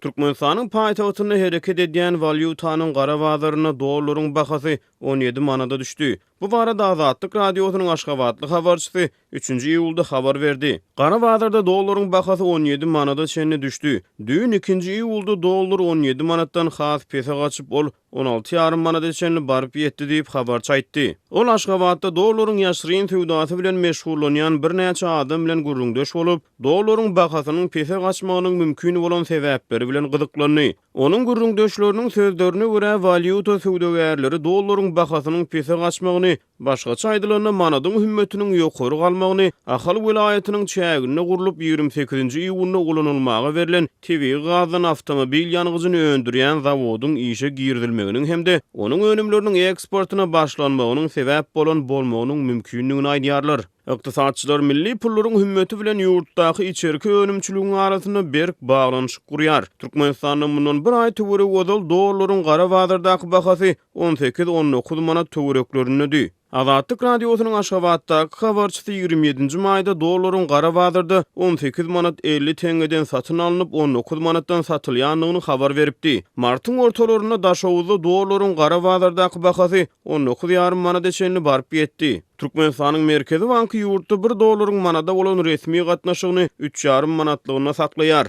Türkmenistanyň paýtagtynda hereket edýän walýutanyň gara bazarynda dollaryň bahasy 17 manada düşdi. Bu barada Azatlyk Radiosynyň aşgabatly habarçysy üçünji iýulda habar berdi. Gara bazarda dollaryň bahasy 17 manada çenli düşdi. Düýn, ikinji iýulda dollar 17 manatdan has pese gaçyp, ol 16 ýarym manada çenli baryp ýetdi diýip, habarçy aýtdy. Ol Aşgabatda dollaryň ýaşyryn söwdasy bilen meşgullanýan birnäçe adam bilen gürrüňdeş bolup, dollaryň bahasynyň pese gaçmagynyň mümkin bolan sebäpleri bilen gyzyklandy. Onuň gürrüňdeşleriniň sözlerine görä, walýuta söwdagärleri dollaryň bahasynyň pese gaçmagyny Başgaça aýdylanda, manadyň hümmetiniň ýokary galmagyny Ahal welaýatynyň çäginde gurlup, 28-nji iýunda ulanylmaga berlen tebigy gazdan awtomobil ýangyjyny öndürýän zawodyň işe girizilmeginiň hem-de onuň önümleriniň eksportyna başlanmagynyň sebäp bolan bolmagynyň mümkindigini aýdýarlar. Ykdysatçylar milli pullaryň hümmeti bilen ýurtdaky içerki önümçiligiň arasynda berk baglanyşyk gurýar. Türkmenistanda mundan bir aý töweregi ozal dollaryň gara bazardaky bahasy 18-19 manat töwereklerindedi. Azatlyk Radiosynyň Aşgabatdaky habarçysy 27-nji maýda dollaryň gara bazarda 18 manat 50 teňňeden satyn alnyp, 19 manatdan satylýandygyny habar beripdi. Martyň ortalarynda Daşoguzda dollaryň gara bazardaky bahasy 19 ýarym manada çenli baryp ýetdi. Türkmenistanyň Merkezi banky ýurtda bir dollaryň manada bolan resmi gatnaşygyny üç ýarym manatlygyna saklaýar.